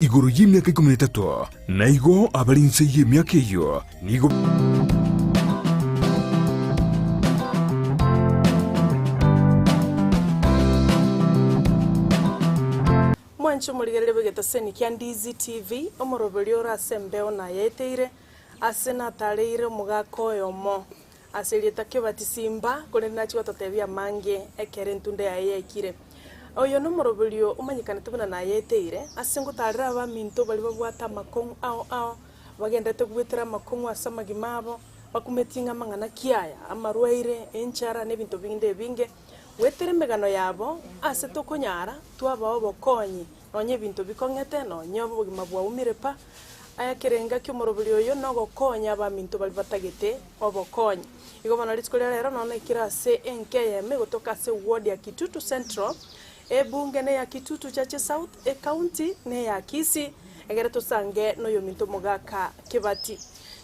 Igoro y'emiaka ikomi na etato, na igo abare inse y'emiaka eyio nigo. Mwanche omorigereria bw'egetaseni kia Ndizi TV, omoroberio ore ase embeo nayaeteire, ase natareire omogaka oyomo ase erieta Kebati Simba, korende nachia gototebia amange ekero entunda yaye yaikire. Oyo nomoroberio omanyekanete buna nayeteire, ase ngotarera abaminto baria babwate amakong'u ao ao, bagenderete goetera amakong'u ase amagima abo, bakumetie ng'a amang'ana ki aya, amarwaire, enchara, na ebinto binde ebinge. Goetera emegano yabo ase tokonyara twabaa obokonyi nonya ebinto bikong'ete, nonya obogima bwaumire pa. Aya kera engaki omoroberio oyo nogokonya abaminto baria batagete obokonyi. Igo bono rituko ria rero nonya naikire ase enka eyemo egotoka ase ward ya Kitutu Central, ebunge neya Kitutu Chache South, ecounty neya Kisii, egere tosange noyominto omogaka Kibati.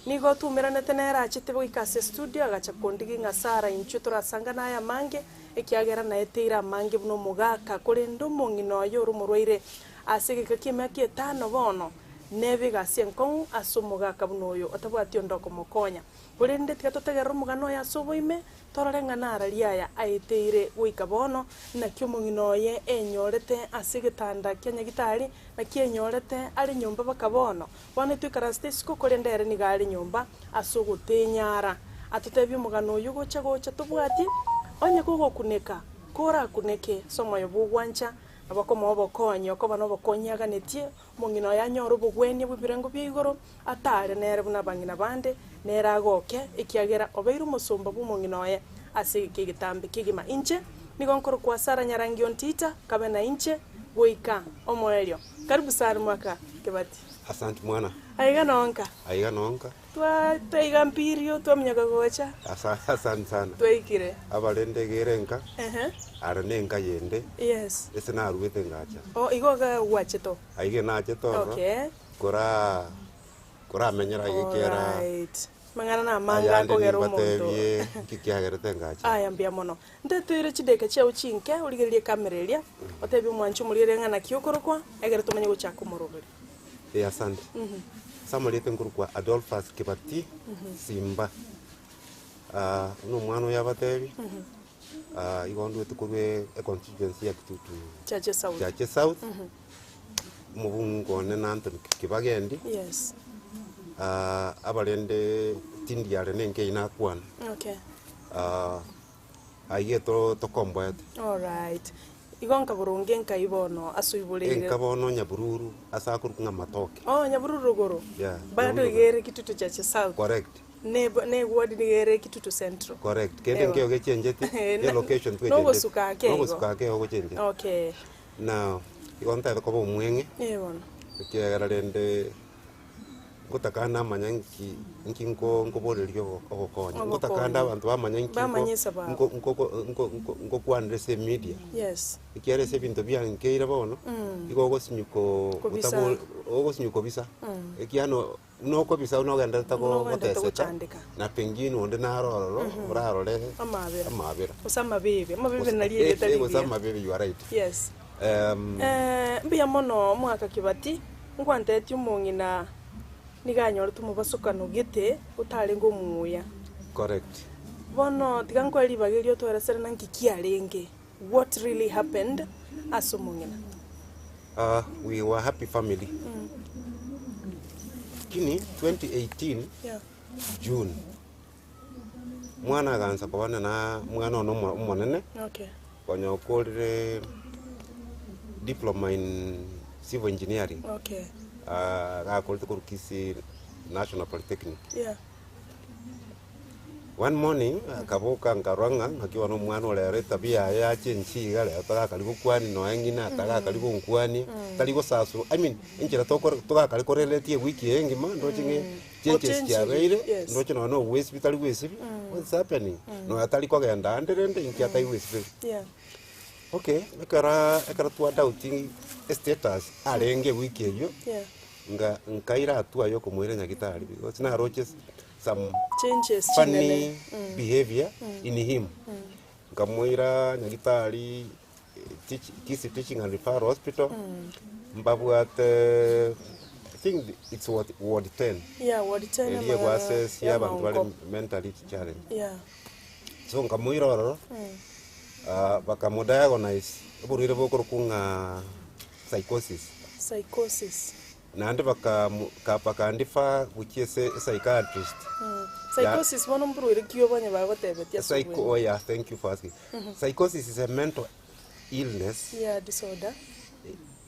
Nigo twaumeranete nere achete goika ase estudio agacha kondigia ng'a Sarah inchwe torasangane aya amange ekiagera naeteire amange buna omogaka korende omong'ina oye ore omorwaire Ase egeka ki'emiaka etano bono nebe egasi enkong'u ase omogaka buna oyo otabwati onde okomokonya. Korende tiga totegerere omogano oye ase oboime, torore ng'a narari aya aeteire goika bono, naki omong'ina oye enyorete ase egetanda kia nyagitari, naki enyorete are nyomba baka bono. Bono toikaransete isiko, korende ere nigo are nyomba ase ogotenyara. Atotebie omogano oyio gocha gocha tobwati, onye kogokuneka, korakuneke ase omoyo bw'ogwancha, Nabo akomoa obokonyi, okoba nobokonyi aganetie, omong'ina oye anyore obogwenia bw'ebirengo bia igoro, atare nere buna abang'ina bande, nere agoke, ekiagera obeire omosomba bw'omong'ina oye ase egeka egetambe kegima. Inche nigo nkorokwa Sara Nyarangi Ontita, kabe nainche goika omoerio. Karibu sana mwaka Kibati. Asante mwana. Aiga nonka. Aiga nonka. Twa twaiga mpirio twaminyoka gocha. Asa asante sana. Twaikire. Abarende egere enka, Ehe. are na enka yende, Yes. ase naruete ngacha. Oh igo iga gwachete oo. Aiga nachete ororo, Okay. koraa koramenyera iga ekiagera Alright. Amang'ana na amange ayande akogera omonto. nimbatebie nki kiagerete ngacha. Aya mbuya mono. Ntetoire chidakika chiao chinke origererie ekamera eria, otebie omwanchi omorigereria ng'a naki okorokwa, egere tomanye gochaka omoroberi. Eh asante. Ase amarieta nkorokwa Adolphus Kibati Simba. Ah, buna omwana oyo abatebi, ah, igo ndwete korwa e- econstituency ya Kitutu Chache South. Chache South, omobunge one na Anthony Kibagendi, Yes. ah, abarende tindi are na enka eyio nakwana. Okay. Ah, aiga eto tokomboete. Alright. Igo nkaboronge nkai bono ase oiboreire. Enka bono Nyabururu ase akorokwa ng'a Matoke. Oh, Nyabururu rogoro. Yeah, Bado Nyabururu iga ere Kitutu Chache South. Correct. Ne ne ward nigo ere Kitutu Central. Correct. Kende Ewa. nkeigo gechenjeti, Eh, e location twechenjeti. Nogosuka ake igo. Nogosuka ake igo gochenjeti. Okay. Now, igo ntagete koba omweng'e, Eh bono. ekiagera rende Ngotaka namanya nki nki nko nkoboreria ogo ogokonya, ngotaka ande Ogokonya. abanto bamanye nki nko Bamanye esababu. nko nkoko nko nko nkokwanera ase emedia, Yes. ekiagera ase ebinto biankeire bono, igo ogosinywa koo Kobisa. otabo ogosinywa kobisa, ekiagera no buna okobisa buna ogenderete Buna go ogenderete goteseka, gochandeka. na pengine onde naro ororo, orarore Amabera. amabera. Gose amabibi, amabibi Gose nario erieta gose rigiya. amabibi you are right. Yes. Mbuya mono omwaka Kibati, nkwantetie omong'ina nigo anyorete omobasokano gete otarenge omuya. Correct. Bono tiga nkoe ribaga erio otoeresere naki kiarenge, what really happened ase omong'ina. Ah, we were happy family. Lakini 2018 Yeah. June mwana agansa koba na mwana one omo- omonene Okay. Konya okorire diploma in civil engineering Okay. ah, gakorete korwa Kisii National Polytechnic. Yeah. One morning akaboka nkarora ng'a naki bono omwana ore ere etabia yaye yachenchia iga rero tagakari gokwania nonya ng'ina tagakari gonkwania tari gosasura I mean enchera tokore togakari korelate ewiki eye engima ndoche ng'a changes Ochenchiri, chiabeire yes. ndoche nonya na ogwesibia tari gwesibia what's happening nonya tari kogenda ande rende inki atari gwesibia Yeah. okay ekero ekero twa doubting estatus arenge ewiki eywo Yeah. nga nkaira hatua ya okomoira nyagitari because naroche some Changes funny chinene. behavior in him nkamoira nyagitari teach Kisii Teaching and Referral Hospital. Mbabwate I think it's ward, ward 10 Yeah, ward 10 eria amang'ana egwasesia abanto bare y'amaongo. mentally challenged. Yeah. So nkamoira ororo, ah, bakamodiagnose oborwaire bokorokwa ng'a psychosis. Psychosis. Naende bakamu ka bakandifa gochia ase epsychiatrist. Psychosis bono mborwaire ki obonye bagotebetie ase Psycho, obwene? oh yeah, thank you for asking. Psychosis is a mental illness, Yeah, disorder.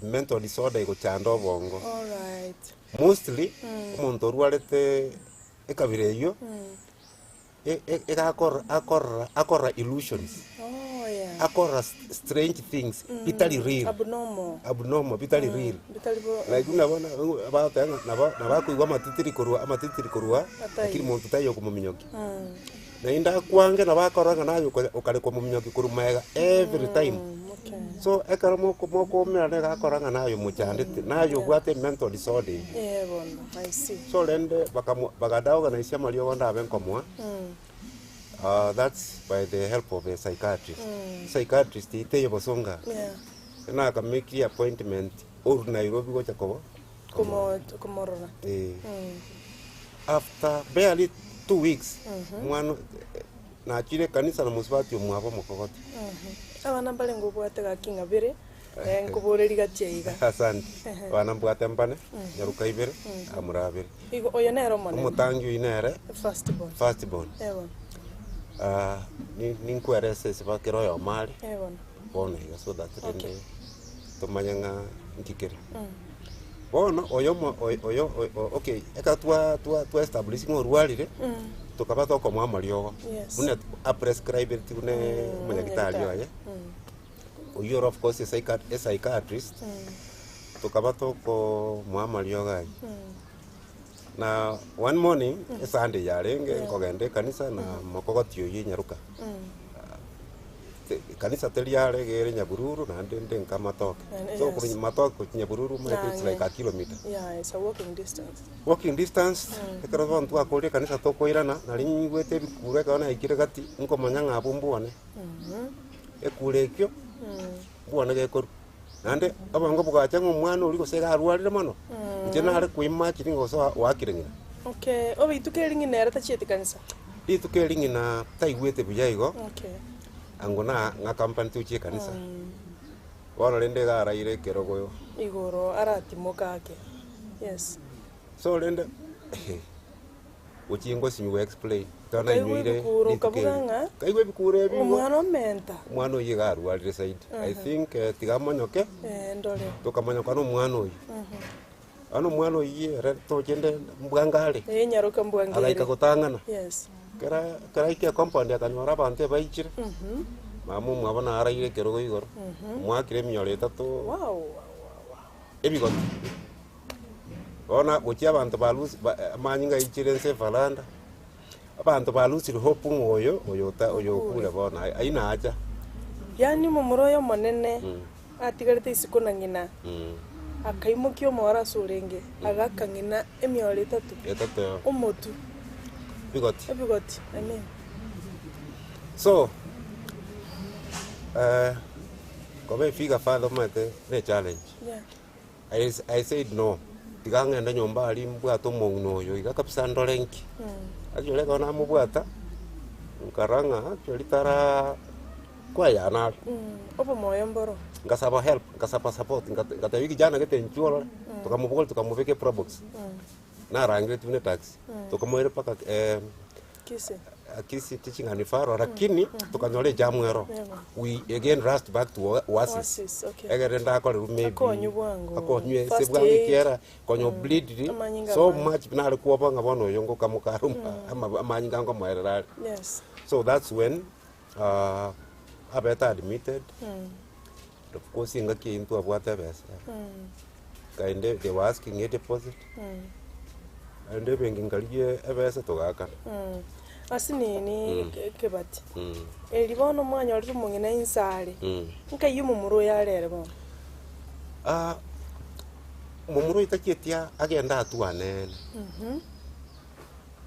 mental disorder egochanda obongo. Alright. Mostly, omonto orwarete ekabira eywo, e- e- egakora akorora akorora illusions, Oh, yeah. akorora strange things bitari real, Abnormal. abnormal bitari real. Bitari bo Like buna bono bagoteba ng'a nabo nabo akoigwa amatitiri korwa amatitiri korwa Ataiyo. lakini monto taiyo okomominyokia. Naende akwange nabo akorora ng'a naye oko okare komominyokia korwa maega every time. Okay. So ekero moko mokoumerana iga akora ng'a naye omochandete, naye obwate mental disorder eywo. Eh bono, I see. So rende bakamo bagadaorganisia amariogo ndabe nkomoa, that's by the help of a psychiatrist. Psychiatrist eyio teiyo bosonga, Yeah. nakamake appointment orwa Nairobi gocha kobo Komo komorora. Eh. After barely 2 weeks, omwana nachire ekanisa na mosubati omwabo omokogoti. Abana mbarenge obwate gaki ng'a bere, nkoboreria gati aiga. Asante. Abana mbwate mbane, nyaruka ibere, amura abere. Igo oyo nere omonene. Omotangi oyio nere First born. first born. Eh bono. Ah, ni- ninkweresa ase bakere oyomo are, Eh bono. bono iga so that Okay. rende tomanye ng'a nki kere. Bono oyomo oyo oyo o- okay, ekero twa twa twa establish ng'a orwarire, tokaba tokomoa amariogo, Yes. buna aprescribeti buna omonyagitari oye, oyio ore of course a psychiat a psychiatrist, tokaba tokomoa amariogo aywo. Na one morning, esunday yarenge, nkogenda ekanisa na mokogoti oyio nyaruka. Kanisa teri are iga ere Nyabururu naende inde nka Matoke. So Yes. korwa Matoke gochia Nyabururu omanyete it's like a kilometer. Yeah, it's a walking distance. Walking distance, ekero bono twakorire ekanisa tokoirana, nari nyigwete ebikuro ekero naikire gati, nkomanya ng'a abwo mbwane. Ekuro ekio, mbwane gekorwa. Naende obongo bogacha ng'a omwana oria gose iga arwarire mono, inche nare koimagine ng'a gose oakire ng'ina. Okay, obe rituko eri ng'ina ere tachieti kanisa? Rituko eri ng'ina taigwete buya igo, Okay. ango na ng'akampani tochie ekanisa. Bono rende iga araire ekerogo Igoro aratimoka ake. Yes. So rende gochia ngosinywa explain ekero Okaigwa nainyoire ebikuro rituko okabuga eri. ng'a Nkaigwa ebikuro ebi igo, omwana omenta. omwana oyio iga arwarire zaidi. I think tiga amonyoke, Eh, ndore. tokamonyoka na omwana oyio. Bono omwana oyio ere tochende mbwango are, Eh, nyaroka mbwango agaika ere. gotang'ana. Yes. Kera ekero aika ecompound akanyora abanto ebaichire, mama omwabo naraire ekerogo igoro, omwakire emioro etato Wow, wow, wow, wow. ebigoti. Bono gochia abanto ba lose ba amanyinga aichire nse evaranda, abanto ba losire hope ng'a oyo, oyo ota oyo okure bono aywo nacha. Yaani omomura oyo omonene atigarete isiko na ng'ina, akaimokia omoro ase orenge, agaaka ng'ina emioro etato, Etato. omotu, Bigoti. ebigoti, I mean. So, koba efigure father omanyete ne echallenge. Yeah. I, I said no, tiga ng'ende nyomba aria mbwate omong'ina oyo iga kabisa ndore nki. Actually ekero namobwata, nkarora ng'a actually tara kweyana are. Obomoyo mboro. Nkasaba help, nkasaba support, nkat- ngatebia kijana gete inchuo orore, tokamobogoria tokamobeka eprobox. Narangeretie buna etaxi, tokamoira mpaka Kisii. Kisii Teaching and Referral, lakini tukanyora ejamu ero. We again rushed back to Oasis. Oasis, okay. Egere ndakorerwa maybe Akonywe bwango. akonywe ase First bwango aid. ekiagera konya obleeded Amanyinga so amange. much nare kwoba ng'a bono oyo ngokamoka are amanyinga ngomoerera are. Yes. So that's when abete admitted. Of course engaki eyio ntwabwate ebesa. Kaende they were asking a deposit. Naende ebenki nkarigia ebesa togakana. Ase nini kebati. Eri bono mwanyorire omong'ina inse are. Nkai omomura oyo arere bono? Momura oyo tachieti agende atwane ere.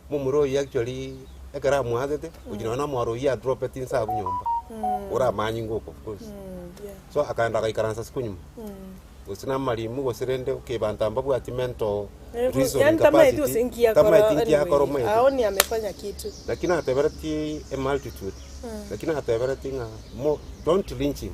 Momura oyio actually ekero amwatete, gochia nonya na omoro oyio adropeti inse abwo nyomba, ore amanyinga oko of course. So akaenda agaikaransa siku nyuma. Gose namarimu gose rende okay banto mbabwati mental reasoning Yaani tamaeti gose capacity, nki akora tamaeti nki akora anyway, omanyete. aoni amefanya kitu. Lakini ateberetie a multitude, lakini ateberetie ng'a mo don't lynch him,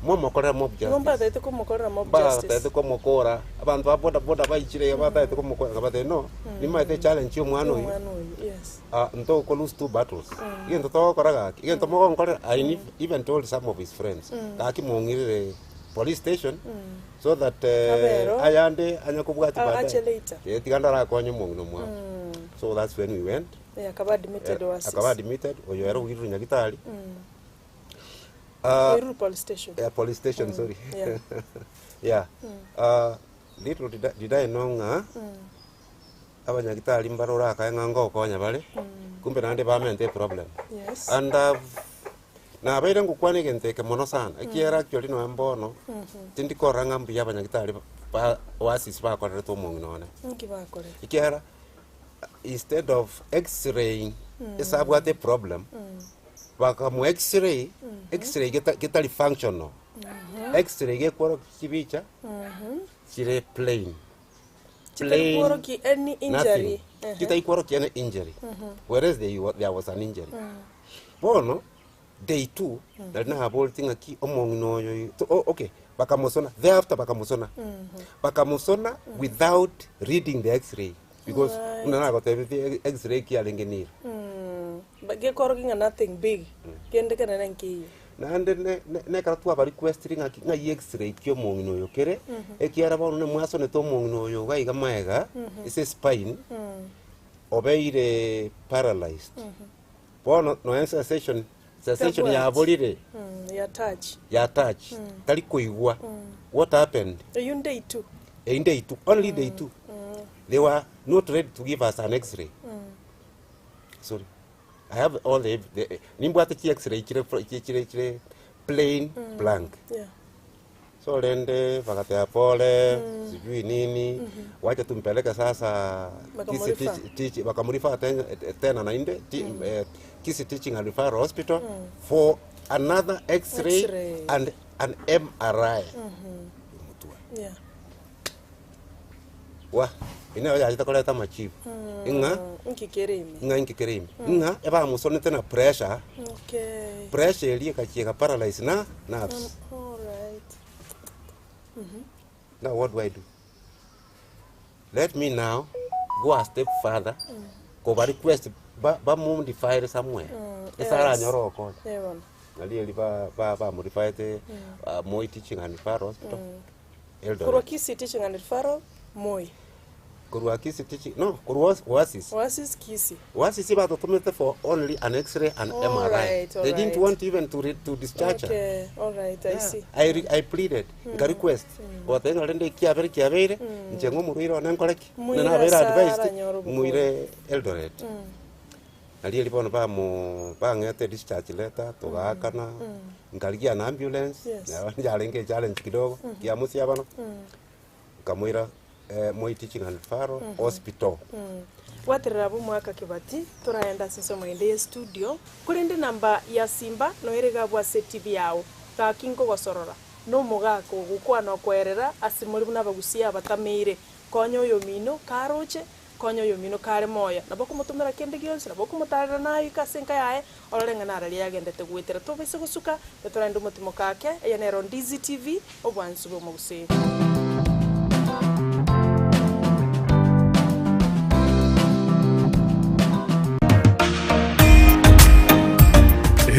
momokorere mob Igo justice. mbatagete komokorera mob justice. Mbatagete komokora, abanto ba boda boda baichire iga batagete komokora, nkabatebia no, nimaete echallenge ya omwana oyo, Omwana oyo, yes. ah, ntoko lose two battles. Egento togokora gaki, egento mogonkorera, I even told some of his friends, gaki mong'irere police station so that Abero. ayande anya kobwatia A- baadaye. ache later. Eh, tiga ndarakonye omong'ina omwabo. So that's when we went. Eh, akaba admitted Eh, Oasis. akaba admitted, oyo ere oirwe nyagitari. Ah, Oirwe police station. yeah, police station, sorry. yeah. Yeah. Ah, little did I, did I know ng'a abanyagitari mbare orakae ng'a ngokonya bare, kumbe naende bamente eproblem. Yes. And I've Nabeire ngokwana egento eke mono sana, ekiagera actually nonya mbono, tindi korora ng'a mbuya abanyagitari ba oasis bakorerete omong'ina one. Inki bakorete? Ekiagera instead of x-raying ase abwate eproblem, bakamoa x-ray, x-ray geta getari functional, x-ray gekworokia chibicha chire plain. Chitari kworokia any injury. Nothing. Ehe. Chitari kworokia any injury. Whereas there, there was an injury. Bono, day 2, nari naboreti ng'aki omong'ina oyo oyo- to- oh, okay, bakamosona, thereafter bakamosona. Bakamosona without reading the x-ray. Because Right. buna nagotebetie x-ray kiarenge niro. Ba- Gekorokia ng'a nothing big. Kende kenene nkeiyo. Naende ne- ne- nekero twabarequestire ng'aki ng'ai x-ray ki omong'ina oyo kere, ekiagera bono nemwasonete omong'ina oyo iga iga maega, ase espine, obeire paralyzed. Bono nonya sensation, sensation Tabwati. yaborire, Mm, ya touch. ya touch, tari koigwa. What happened? Eyio day 2. Eyio day 2, only day 2. They were not ready to give us an x-ray. Sorry. I have all the, the nimbwate chi x-ray chire chire chire chire plain blank. Yeah. So rende bagateba pole sijui nini wacha tumpeleke sasa Kisii Bakamurifa. teach, teach, bakamurifa tena, tena nainde ti, eh, Kisii Teaching and Referral Hospital for another x-ray, X-ray. and an MRI. Mutua. Yeah. Wa, ineo yachete koreta amachibu. Ing'a Inki kere ime. ng'a inki kere ime. Ng'a ebamosonete na pressure, Okay. pressure eria egachia ega paralyze na nerves. All right. Now what do I do? Let me now go a step further, koba request ba bamodify somewhere. Ase aranyore ogokonya. Eh bono. Nari eri ba ba bamodifaete Moi Teaching and Referral Hospital. Eldoret. Korwa Kisii Teaching and Referral, Moi. Korwa Kisii Teaching, no, korwa Oasis. Oasis Kisii. Oasis batotomete for only an x-ray and All MRI. right, all They didn't right. want even to, re, to discharge her. Okay, all right, I Yeah. see. I, re, I pleaded, nka request, goteba ng'a rende ekiabere kiabeire, inche ng'a omorwaire one nkore ki? Moire Buna nabeire ase advised, aranyore obokonyi. moire Eldoret. Nario erio bono bamo bang'ete discharge letter, togaakana, nkarigia an ambulance, Yes. nabo yarenge echallenge kidogo, kiamosia abana, nkamoira Moi Teaching and Referral Hospital. Bwaterera abwo omwaka Kibati, toraende ase ensemo ende ye studio, korende namba ya Simba noyo ere iga abwo ase etibi yao, gaki nkogosorora, na omogaka ogokwana okoerera ase more buna abagusia abatameire, konya oyomino karoche, Konya oyomino kare moyo, nabo okomotomera kende gionsi, nabo okomotaarera nayoika ase enka yaye, orore ng'a nararia yagendete goetera. Tobaisa gosuka, getorende omotimoka ake. Eye nero Ndizi TV, obwansu bw'omogusii.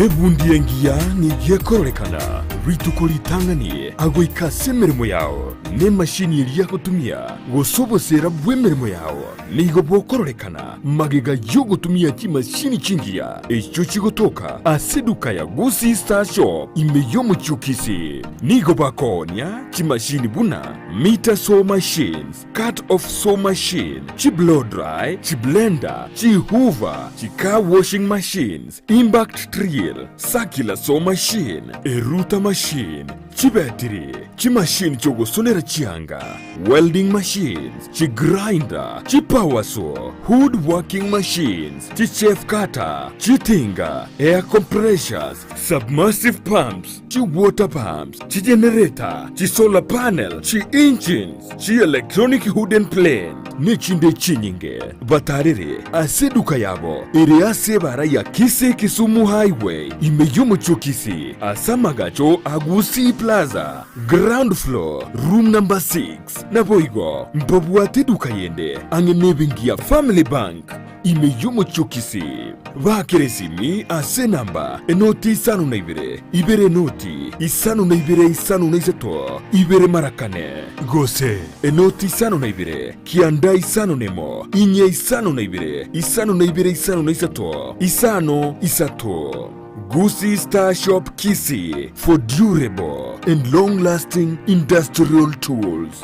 Ebundi engiya nigo ekororekana rituko ritang'ani agoika ase emeremo yao, Nemashini eria agotumia, gose oboseera bw'emeremo yao nigo bokororekana magega y'ogotumia chimashini chingiya echio chigotoka ase eduka ya Gusii Star Shop ime y'omochie o Kisii. Nigo bakoonia chimashini buna meter saw machines, cut off saw machine, chi blow dry, chi blender, chi hoover, chi car washing machines, impact drill, circular saw machine, eruta machine. machine, chibetiri, chimachine chi'ogosonera chianga, welding machines, chigrinder, chipower saw, wood working machines, chichaff cutter, chitinga, air compressors, submersive pumps, chiwater pumps, chigenerator, chisolar panel, chi-engines, chi-electronic wooden plane, nechinde chinyinge. Batarere ase eduka yabo ere ase ebara ya Kisii Kisumu Highway ime y'omochie o Kisii ase amagacho a Gusii Plaza, ground floor, room number 6. Naboigo mbabwate eduka yende ang'e nebenki ya Family Bank ime y'omochie o Kisii. Baakere esimi ase enamba enoti isano na ibere, ibere enoti isano na ibere isano na isato, ibere mara kane, gose enoti isano na ibere, kianda isano nemo, inye isano na ibere, isano na ibere isano na isato, isano isato. Gusii Star Shop Kisii for durable and long lasting industrial tools.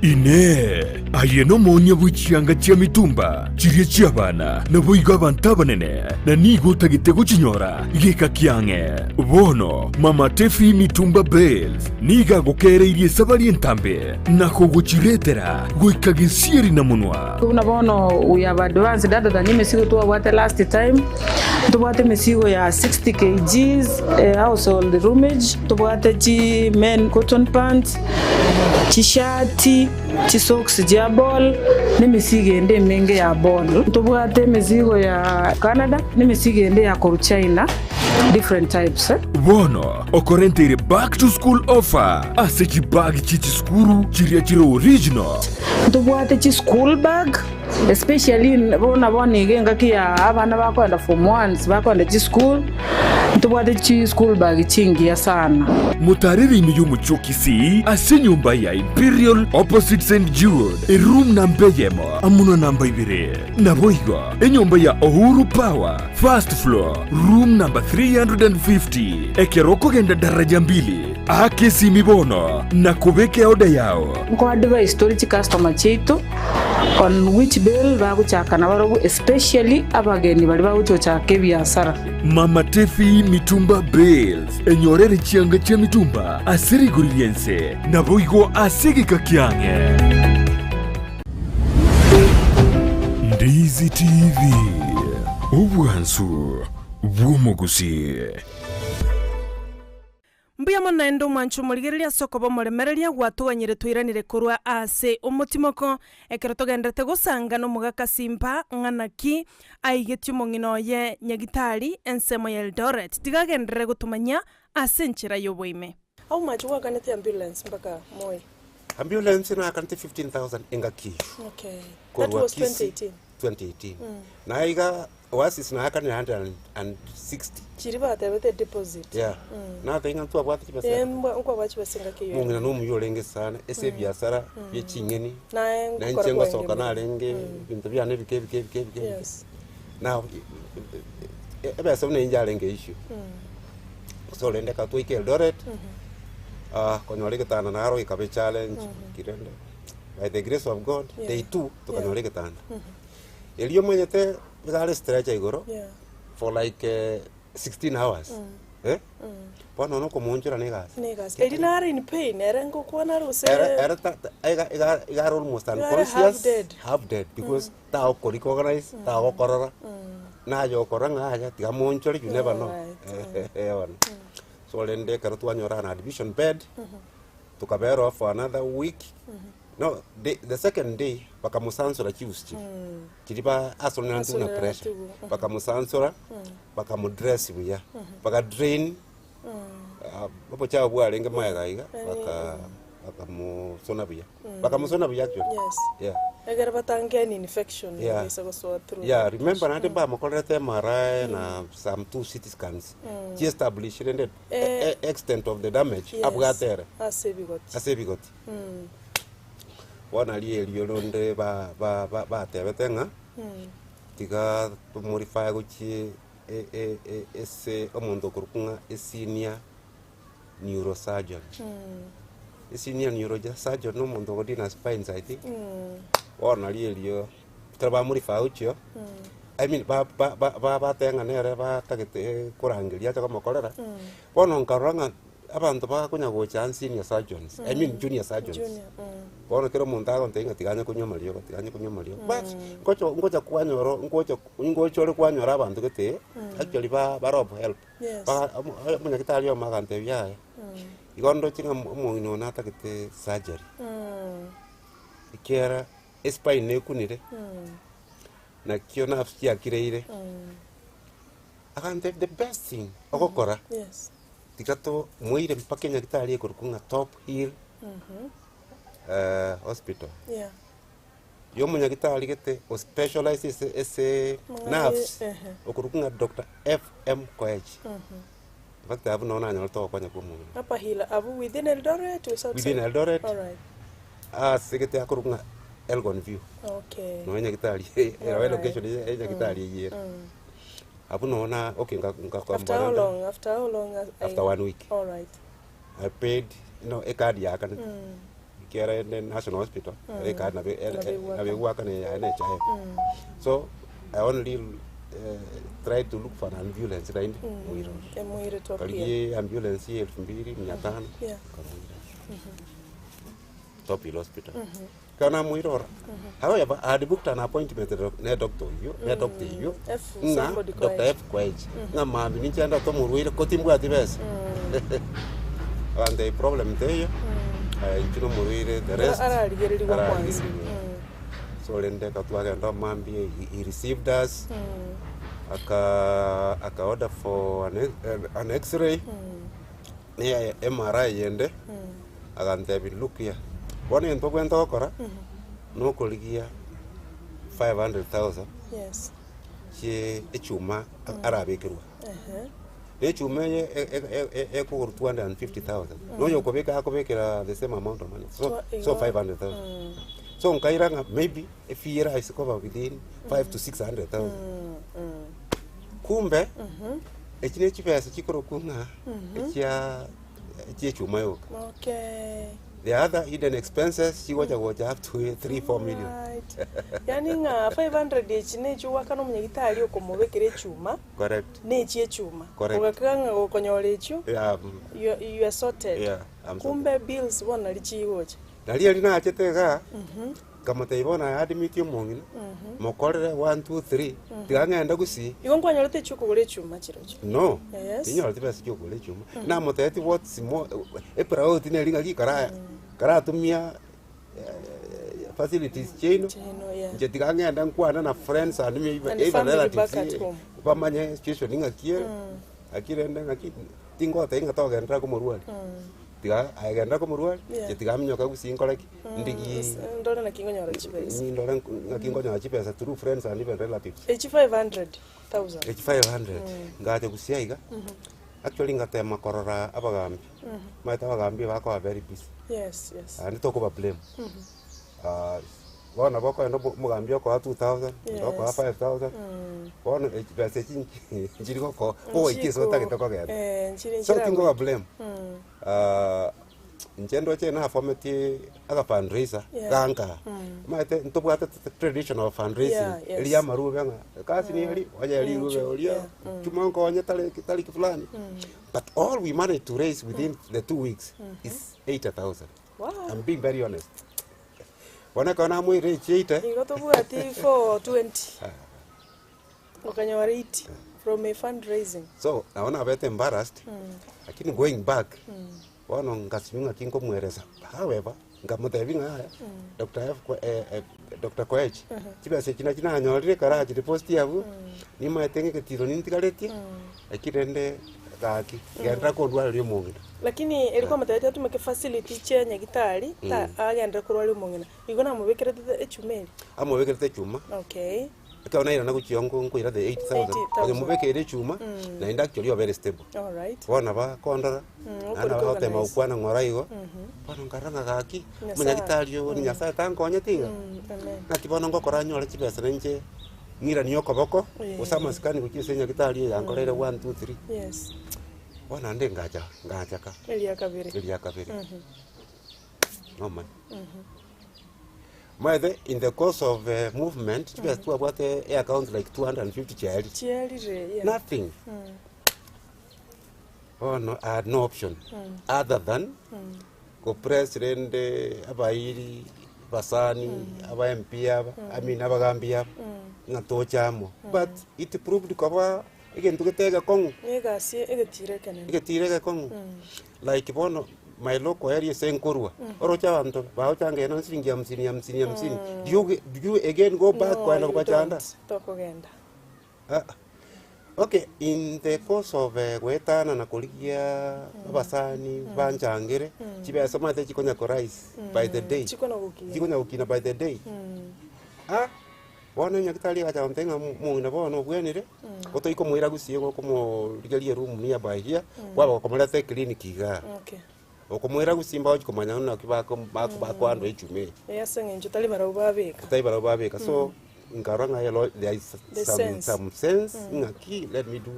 Inee! Aye nomoonia bwe chianga chia mitumba chiria chi'abana, naboigo abanto abanene, na nigo otagete gochinyora geka kiang'e? Bono Mama Tefi Mitumba Bales nigo agokeereirie esabari entambe na kogochiretera goika gesieri na monwa. Buna bono we have advanced other than emesigo twabwate last time, ntobwate emesigo ya 60 kgs household roomage, ntobwate chi men cotton pants, chishati, chisocks chia ball, na emesigo ende emenge ya ball. Ntobwate emesigo ya Canada, na emesigo ende ya korwa China, different types. Bono okorenteire back to school offer ase chibag chie chisukuru chiria chire original. Ntobwate chi school bag especially buna bono iga engaki ya abana bakoenda form ones bakoenda chisukuru, ntobwate chi school bag chingiya sana. Motarere ime y'omochie o Kisii ase enyomba ya Imperial opposite St Jude, eroom namba eyemo amo na namba ibere. Naboigo enyomba ya Uhuru Power, first floor, room number 350. Ekero okogenda daraja mbili, aka esimi bono na kobeka eoda yao. Nko advise tore chicustomer chiaito on which bale bagochaka nabarobwo especially abageni baria bagocha gochaka ebiasara. Mama Tefi Mitumba Bales, enyorere chianga chia mitumba ase rigori ri'ense, naboigo ase egeka kiang'e. Ndizi TV, obwansu bw'omogusii. Mbuya mono naende omwanche omorigereria ase okoba omoremereria gwatoganyire twairanire korwa ase omotimoko ekero togenderete gosanga nomogaka Simba ng'a naki aigetie omong'ina oye Nyagitari ensemo ya Eldoret tiga agenderere gotomanyia ase enchera y'oboime. How much gwakanete ambulance mpaka Moi? Ambulance nakanete 15000 engaki eyio. Okay. That Korwa was Kisii 2018. 2018. Naye iga Oasis nayakanire 160. Chiria batebete deposit. Yeah. Nateba ng'a ntwabwate chibesa. Eh, mbwa- nkwabwate chibesa engaki eyio. Omong'ina nomuya orenge sana ase ebiasara bie ching'eni. Naye Na ngokora inche ngosoka kwarenge narenge ebinto biane ebike ebike ebike ebike. Yes. Now, ebesa buna inche yarenge issue. So rende ekero twaika Eldoret, konyora egetanda naro gekaba echallenge, ki rende by the grace of God, day two tokanyora egetanda. Erio omanyete iga are stretcher igoro for like 16 hours eh, bono nonya okomoonchora na egasi. Na egasi. Erio nare in pain, ere ngokwana are gose. Ere ere ta ta iga iga iga are almost Iga are half unconscious, dead. half dead because tagokorecognize, tagokorora, naye okorora ng'a yaya tiga moonchore you never know. Alright. Eh bono. So rende ekero twanyora an admission bed, tokaberwa for another week, no the the second day bakamosansora chiusi chiria, chiria ba asonerante buna Asonerante pressure, igo. bakamosansora, bakamodress buya, bakadrain obochafu bwarenge magega iga, baka bakamosona buya, bakamosona buya actually, Yes. yeah. Ekero batange any infection Yeah. egesa gosoa through. Yeah, remember naende mbamokorerete MRI na some two CT scans chiestablish rende Eh. extent of the damage Yes. abwate ere Ase ebigoti. ase ebigoti. Bono aria erio ronde ba- ba- ba- batebete ng'a tiga tomorify gochia e- e- e- ase omonto okorokwa ng'a esenior neurosurgeon. Esenior neurosurgeon na omonto ogodeal na spines I think. Bono nario erio ekero bamorifaa gochio. I mean ba ba ba ba bateba ng'a nere batagete korangeria ache komokorera, bono nkarora ng'a abanto bakonya gocha aa senior surgeons, I mean junior surgeons, Junior, mm. bono kera omonto agontebia ng'a tiga anye konywa amariogo, tiga anye konywa amariogo, but ngocha ngocha kwanyora ngocha ngocha ore kwanyora abanto gete, actually ba bare of help. Yes. Ba omo omonyagitari oyomo agantebia yaya, igo ndoche ng'a omong'ina one natagete surgery, ekiagera espine ekunire, nakio nerves chiakireire, agantebia the best thing ogokora, Yes. tiga tomoire mpaka enyagitari ekorokwa ng'a Top Hill hospital. Yeah. Ya omonyagitari gete o specialize ase ase Mang'ana nerves, ehe. okorokwa ng'a Doctor F.M. Koech. In fact abwo nabo nanyorete ogokonya kwa omong'ina. Upper Hill, abwo within Eldoret gose outside? Within Eldoret. Alright. Ase gete akorokwa ng'a Elgon View. Okay. Nonya nyagitari ero Alright. location ya nyagitari eyio ere. Abwo noo na okay nka nka After how long? After how long? I- After one week. Alright. I paid no ecard yakanete ekiagera ende National Hospital ere ecard nabo ere- Nabo egwakana. nabo egwakana yaye na echaye. So I only tried to look for an ambulance naende moirore. Emoire top hill. Karigia ambulance ya elfu mbili mia tano Yeah. nkamoira Top Hill Hospital. Ekero namoirora, however I had booked an appointment ne doctor oyio, ne doctor eyio, F ng'a somebody Doctor Koech. F Koech, ng'a mambia ninche ndote omorwaire ko timbwati besa. Agantebia problem teiyo, aye inche nomorwaire the rest Ararigererigwe kwanza. ararigererigwe. So rende ekero twagenda omambia he he received us, aka aka order for an an x-ray, ne MRI yende, Agantebia, Look here, bono egento obwenerete gokora nokorigia 500,000 Yes. chie echuma arabekerwa. Ehe. Na echuma eye e- e- e- e- ekogorwa 250,000. Na oyo okobeka akobekera the same amount of money. So, Twa- so igo. 500,000. So nkaira ng'a maybe efee eraise koba within 5 to 600,000. Kumbe, echi ne chibesa chikorokwa ng'a echia chi'echuma yoka. Okay. The other hidden expenses chigocha gocha up to 3 4 million. Right. Yaani ng'a 500 echi ne echigoakana omonyagitari okomobekera echuma, Correct. ne echi echuma. Correct. Ogakira ng'a gokonyora echio, Yeah, you, you are sorted. Yeah, I'm sorted. Kumbe bills bono nari chigocha. Nari eri nachete igaa, Nkamotebia, Bono aye adimitie omong'ina, mokorere one, two, three, tiga ng'ende gusii. Igo nkwanyorete echio okogora echuma chirochio? No, Yes. tinyoreti besa chi'okogora echuma. Namotebetie what's more, epriority neri ng'aki kara karatumia facilities chiaino, Chiaino, yeah. inche tiga ng'ende nkwane na friends and maybe And even family back relatives at home. bamanye situation ng'aki ere, ng'aki rende ng'aki tingotebia ng'a togenderera komorwaria. Tiga aye genda komorwari, Yeah. inche tiga minyoka gusii nkore ki? Ndigie Ndore naki nkonyora chibesa. ndore ng'aki nkonyora chibesa through friends and even relatives. Echi 500,000. Echi 500 ngacha gusii aiga, actually ngatema korora abagambi, omanyete abagambi bakoba very busy, Yes, yes. naende tokoba blame. Bono nabo okogenda omo- omogambi okoa 2000, onde okoa Yes. 5000, bono chibesa echi nchiri goko gogoikia ase otagete kogenda. Eh, nchiri So nchira tinkoba blame. Inche ndoche nafometie aga fundraiser Yeah. ganka. Omanyete ntobwate traditional fundraising Yeah, yes. eria amarube ng'a egasi niyo eri, oye rirube Mm, oria, yeah, chuma nkonye tariki tariki fulani. But all we managed to raise within the 2 weeks is 80,000. Wow. I'm being very honest. Bono ekero namoire echiaite, Igo tobwati 420. Okanyora 80 from a fundraising. so nabo nabete embarrassed, lakini going back, bono ngasinywa ng'aki nkomoeresa. However, nkamotebia ng'a yaya, Doctor F Ko- eh, eh, Doctor Koech, chibesa echi nachi nanyorire ekero achireposti abwo, nimaete ng'a egetiro nintigaretie, lakini rende gaki, genderera kondwareria omong'ina. Lakini eri kwamotebetie atumeke facility chia nyagitari, ta agenderere korwaria omong'ina. Igo namobekerete echuma eria? Amobekerete echuma. Okay. Ekero nairana gochia nko nkoira the 80,000, 80,000. onye mobekeire echuma, naende actually obere stable. Alright. Bono bakondora, Mm, naende okori bagotema organize. gokwana ng'ora igo, bono nkarora ng'a gaki, Nyasaye. omonyagitari oyo ni Nyasaye tankonyeti iga. Amen. Naki bono ngokora nyore chibesa na inche ng'iranie okoboko, Eh. gose amasikani gochia ase enyagitari eye yankoreire one, two, three. Yes. Bono naende ngacha ngachaka Eria kabere. eria kabere. No money. Omanyete in the course of movement, chibesa twabwate e account like 250 chiarire. Chiarire, yeah. Nothing. Bono I had no option other than gopress rende abairi, abasani, aba MP aba, I mean abagambi aba, ng'a toche amo. But it proved koba egento gete egekong'u. Egasi egetiro ekenene. Egetiro egekong'u. Like bono my local area ase nkorwa, oroche abanto bagochanga eno siringi hamsini hamsini hamsini, do you do you again go back No, koenda you kobachanda? don't. Tokogenda. Ah, okay, in the course of goetana na korigia abasani banchangere, chibesa omanyete chikonya korise by the day, Chikonya gokina. chikonya gokina by the day. Ah, bono enyagitari egacha gontebia ng'a omong'ina bono obwenire, gotoikomoira gusii gokomorigeria eroom nearby here, kwaba gokomoreta eclinic igaa. Okay. Okomoira gusii mbagochi komanya buna naki bako bako bakoandwa echuma eye. Eh, ase eng'encho tari barabwo babeka. Tari barabwo babeka so nkarora ng'a ero there is The some sense. some sense ng'aki let me do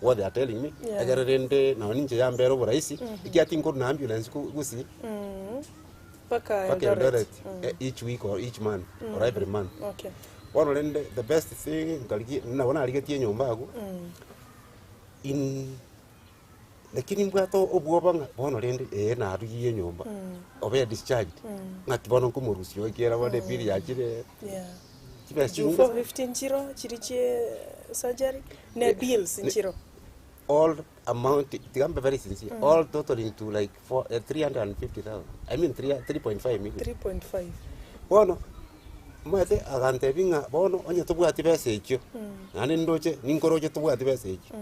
what they are telling me Yeah. ekero rende nonye ninche yambera oboraisi ekiagera tinkorwa na ambulance ku gusii Mpaka mpaka Eldoret. Eldoret eh, each week or each month or every month. Okay. Bono rende the best thing nkarigia nabo narigetie enyomba agwo in Lakini mbwate obwoba ng'a bono rende ee narugirie enyomba, obe discharged, ng'aki bono nkomorusia oo ekiagera bono ebill yachire Yeah. chibesa Juu chinyinge 450 nchiro chiri chie surgery ne bills nchiro. All amount, tiga mbe very sincere, all totaling to like four, eh, 350,000, I mean 3.5 million. 3.5. Bono, omanyete agantebia ng'a bono onye tobwati besa echio, naende ndoche ninkoroche tobwati besa echio.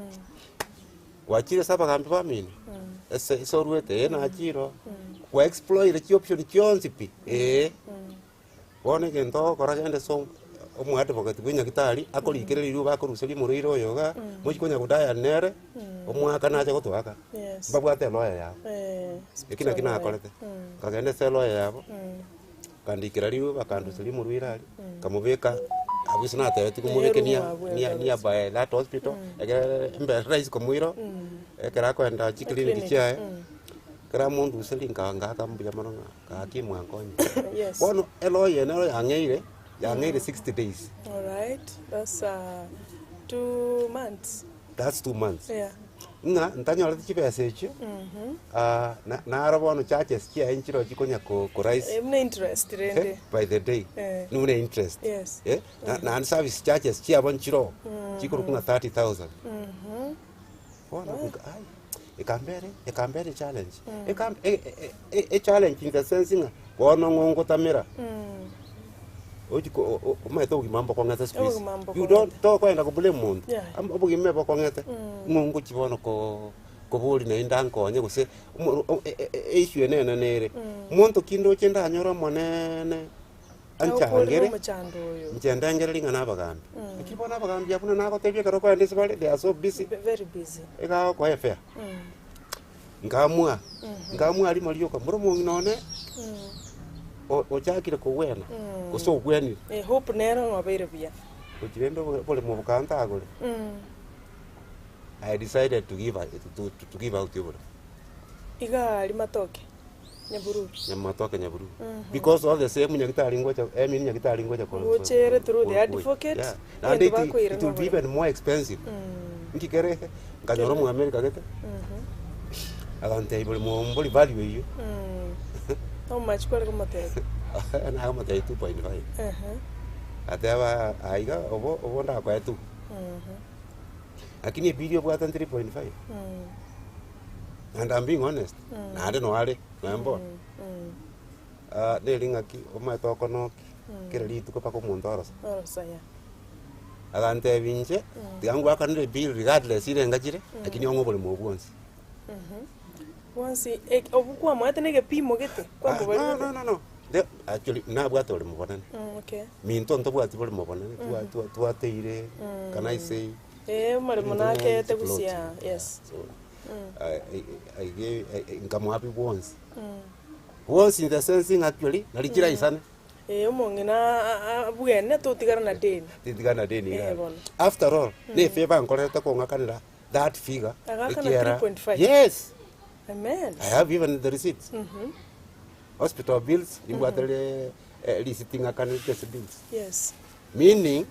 Gwachire ase abagambi bamino, ase ase oruete, ee nachire oo, kwa exploire chioption chionsi pi, ee. Bono egento ogokora genda ase omoadvocate bwa enyagitari, akorikere riruba akoruseria omorwaire oyo igaa, mochie konya kodayana nere, omwakane ache gotoaka, Yes. mbabwate elawyer yabo. Eh, Eki naki hospital lawyer. nakorete, nkagenda ase elawyer yabo, Akandikera riuba, akanduseria omorwaire aria, nkamobeka abwo ase natebetigwe mobeke Eroom abwo near Eldoret. nearby that hospital, ekere mbe rahisi komoira oo, ekero akoenda chiclinic Eclinic, chiaye, ekero amonduseria nka ngaaka mbuya mono ng'a gaki mwankonya. Yes. Bono elawyer eye nero yang'eire, yang'eire 60 days. Alright, that's 2 months. That's 2 months. Yeah. Ng'a ntanyorete chibesa echio, na naro bono charges chiaye nchiro chikonya ko korise Buna interest rende. by the day, Eh. buna interest. Yes. Eh, na naende service charges chiabo nchiroo, chikorokwa ng'a 30,000. Bono nka ai, ekambere ekambere challenge, ekam e- e- e- echallenge in the sense ng'a bono ng'o ngotamera, ochi ko o- o- omanyete obogima mbokong'ete siku hizi, Obogima you mbokong'ete. don't tokoenda koblame monto, Yeah. am- obogima ebokong'ete, ng'o ngochi bono koo kobori naende ankonye gose omo o- e- e- e- issue ene enene ere, monto ki ndoche ndanyore omoneene Agokorire anchangere, omochando oyo. inche ndengereria ng'a na abagambi. Lakini bono abagambi abwo buna nagotebia ekero okoenda ase bare, they are so busy, Very busy. iga agokoa efare. Nkamua, nkamua rimo rioka, mboro omong'ina one o- ochakire kogwena, gose ogwenire. Eh, hope nero ng'a obeire buya. Gochia rende obo- oboremo bokantagore, I decided to give to, to, to give out oboremo. Iga aria matoke, Nyabururu. Nyamatoke Nyabururu. Because all the same nyagitari ngocha, I mean nyagitari ngocha ko- Ngochere through the ko- advocate, Yeah. Naende egento it, bakoira it will be noboremo. even more expensive. Nki kere nkanyora omoamerika gete, agantebia bori mbori value eyio. How much kware komotebia? Nakamotebia 2.5. Ehe. Ateba aiga obo obo ndakoe tu. Lakini ebili obwate 3.5. And I'm being honest, naende noare, noe mbono. Neri ng'aki omanyete okonoki kera rituko mpaka omonto orosa. Orosa, yeah. Agantebia inche, tiga ngwakanere ebill regardless ire ngachire, lakini ong'e oboremo obwo bwonsi. Bwonsi, obwo kwamoete na egepimo gete? Ah, Kwamobarire no, no, no, no. The, actually, nabwate oboremo bonene. Okay. Minto ntobwati boremo bonene, twa- twa- twateire, can I say, Eh, omoremo Ebinto nakete bionsi gusia, floating. yes. So, I- I- I gave- I- I- nkamoa pi bwonsi. Bwonsi in the sense ng'a actually, nari chiraisane. Eh, omong'ina abwene totigara na deni. Tintigana deni Eh, iga. bono. After all, ne efavor nkorete kong'akanera that figure. Agakana ekiera- 3.5. Yes, Amen. I have even the receipts. Hospital bills, nimbwate Erisiti ng'akanerete ase bills. Yes. Meaning,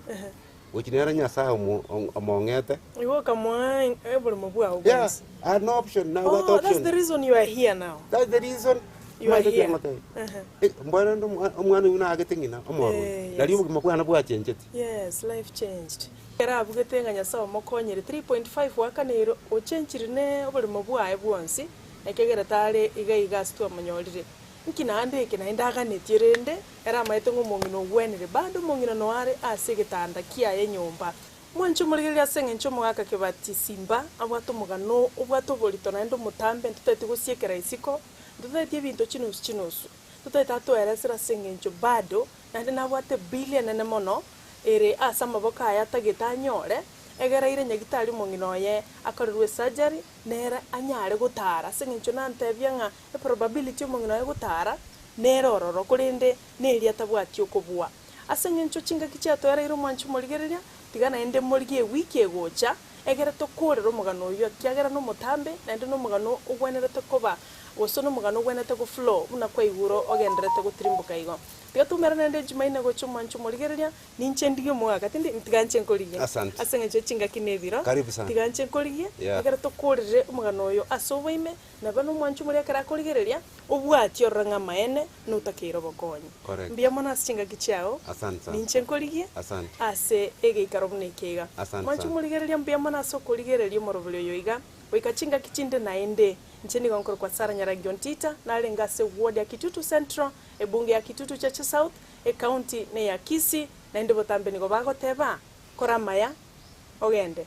gochia nere Nyasaye omo- omong'ete. Igo okamoa oboremo bwao Yeah, bwensi. I had no option, nabwate Oh, that's option. the reason you are here now. That's the reason You are omanyete here. ngotebia. Uh-huh. Eh, mbwene rende omwana oyio nagete ng'ina omorwoti. Eh, yes. Nari obogima bwane bwachencheti. Yes, life changed. Ekero abugete ng'a Nyasaye omokonyire 3.5 gwakanire ochenchire ne oboremo bwaye bwonsi, ekiagera tare iga iga ase twamonyorire. Nki naende eke naende aganetie rende, ere amaete ng'a omong'ina ogwenire, bado omong'ina noyo are ase egetanda kiaye nyomba. Mwanche omorigereria ase engencho omogaka Kebati Simba abwate omogano obwate oborito naende omotambe ntotagete gosiekera isiko, ntotageti ebinto chinusu chinusu, totagete atoeresere ase engencho bado naende nabwate bill enene mono ere ase amaboko aye atagete anyore, egere aire nyagitari omong'ina oye akorerwe esurgery, nere anyare gotara ase eng'encho nantebia ng'a eprobability omong'ina oye gotara nere ororo korende neria atabwati okobua. Ase eng'encho chingaki chiatoereire omwanchi omorigereria, tiga naende morigie ewiki egocha, egere tokorere omogano oyio ekiagera nomotambe naende nomogano ogwenerete koba gose nomogano ogwenerete goflow buna kwaigure ogendererete gotirimboka igo. Tiga toumerane naende Jumaine gocha omwanchi omorigereria, Ninche ndigie omogaka, tindi tiga nche nkorigie. Asante. Ase eng'encho ye chingaki na ebiro, Karibu sana. tiga nche nkorigie, Yeah. ekero tokorire omogano oyo ase oboime, nabo nomwanchi omoria ekero akorigereria, obwatie orore ng'a amaene notakeire obokonyi. Correct. Mbuya mono ase chingaki chiao, Asante sana. ninche nkorigie Asante. ase egeikaro buna eke iga. Asante Mwanche sana. omorigereria mbuya mono ase okorigereria omorobori oyo iga, goika chingaki chinde naende. Inche nigo nkorokwa Sarah Nyaragi Ontita, narenge ase ward ya Kitutu Central, ebunge ya Kitutu Chache South, Ecounty neya Kisii, naende botambe nigo bagoteba, Kora amaya, ogende.